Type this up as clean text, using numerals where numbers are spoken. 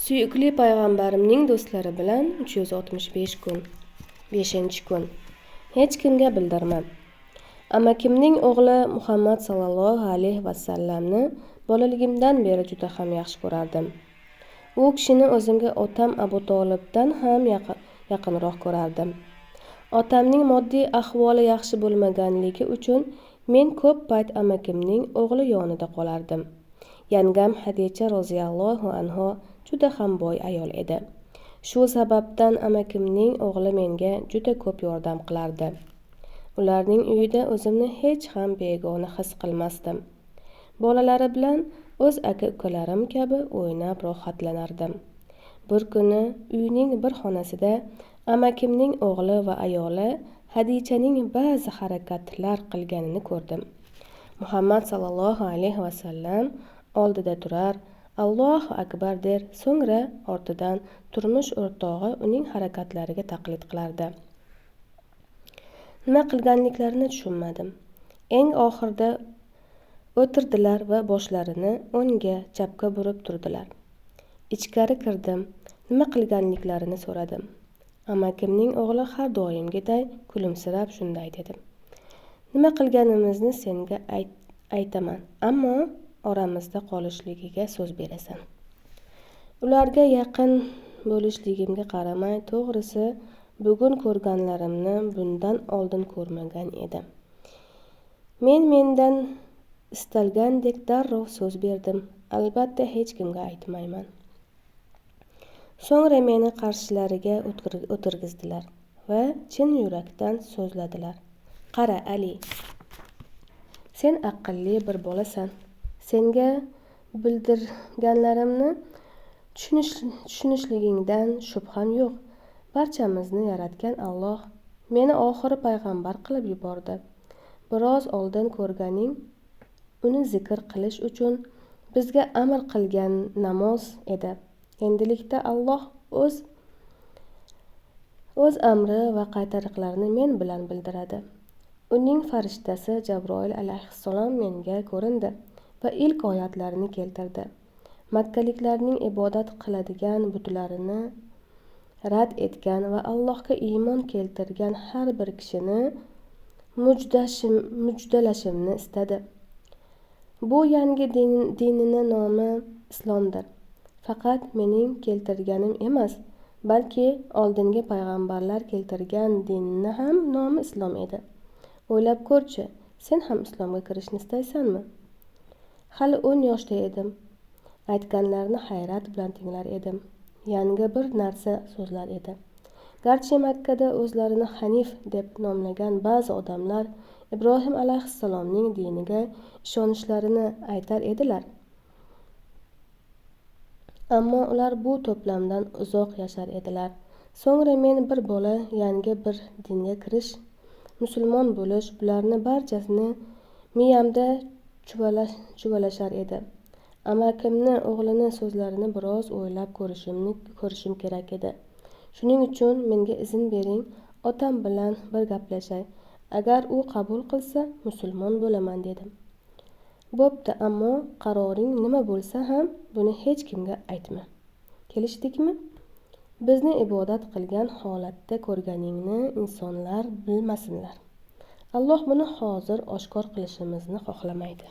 Suyukli payg'ambarimning do'stlari bilan 365 kun. 5-kun. Hech kimga bildirma. Amakimning o'g'li Muhammad sallallohu alayhi vasallamni bolaligimdan beri juda ham yaxshi ko'rardim. U kishini o'zimga otam Abu Tolibdan ham yaqinroq ko'rardim. Otamning moddiy ahvoli yaxshi bo'lmaganligi uchun men ko'p payt amakimning o'g'li yonida qolardim. Yangam Hadicha roziyallohu anha juda ham boy ayol edi. Shu sababdan amakimning o'g'li menga juda ko'p yordam qilardi. Ularning uyida o'zimni hech ham begona his qilmasdim. Bolalari bilan o'z aka-ukalarim kabi o'ynab rohatlanardim. Bir kuni uyning bir xonasida amakimning o'g'li va ayoli Hadichaning ba'zi harakatlar qilganini ko'rdim. Muhammad sallallohu alayhi vasallam oldida turar, Allohu akbar der, so'ngra ortidan turmush o'rtog'i uning harakatlariga taqlid qilardi. Nima qilganliklarini tushunmadim. Eng oxirida o'tirdilar va boshlarini o'ngga, chapga burib turdilar. Ichkari kirdim, nima qilganliklarini so'radim. Amakimning o'g'li har doimgiday kulimsirab shunday dedi: Nima qilganimizni senga aytaman, ammo oramizda qolishligiga so'z berasan. Ularga yaqin bo'lishligimga qaramay, to'g'risi bugun ko'rganlarimni bundan oldin ko'rmagan edim. Men mendan istalgandek darrov so'z berdim. Albatta hech kimga aytmayman. So'ngra meni qarshilariga o'tirgizdilar va chin yurakdan so'zladilar. Qara Ali, sen aqlli bir bolasan. Senga bildirganlarimni tushunishligingdan shubham yo'q. Barchamizni yaratgan Alloh meni oxiri payg'ambar qilib yubordi. Biroz oldin ko'rganing uni zikr qilish uchun bizga amr qilgan namoz edi. Endilikda Alloh o'z amri va qaytariqlarini men bilan bildiradi. Uning farishtasi Jabroil alayhissalom menga ko'rindi va ilk oyatlarini keltirdi. Makkaliklarning ibodat qiladigan butlarini rad etgan va Allohga iymon keltirgan har bir kishini mujdalashimni istadi. Bu yangi dinini nomi islomdir. Faqat mening keltirganim emas, balki oldingi payg'ambarlar keltirgan dinni ham nomi islom edi. O'ylab ko'rchi, sen ham islomga kirishni istaysanmi? Hali 10 yoshda edim. Aytganlarini hayrat bilan tinglar edim. Yangi bir narsa so'zlar edi. Garchi Makkada o'zlarini Hanif deb nomlagan ba'zi odamlar Ibrohim alayhissalomning diniga ishonishlarini aytar edilar. Ammo ular bu to'plamdan uzoq yashar edilar. So'ngra men bir bola yangi bir dinga kirish, musulmon bo'lish, bularni barchasini miyamda chuvalashar edi. Amakimni o'g'lini so'zlarini biroz o'ylab ko'rishim kerak edi. Shuning uchun menga izn bering, otam bilan bir gaplashay. Agar u qabul qilsa, musulmon bo'laman dedim. Bo'pti, ammo qaroring nima bo'lsa ham buni hech kimga aytma. Kelishdikmi? Bizni ibodat qilgan holatda ko'rganingni insonlar bilmasinlar. Alloh buni hozir oshkor qilishimizni xohlamaydi.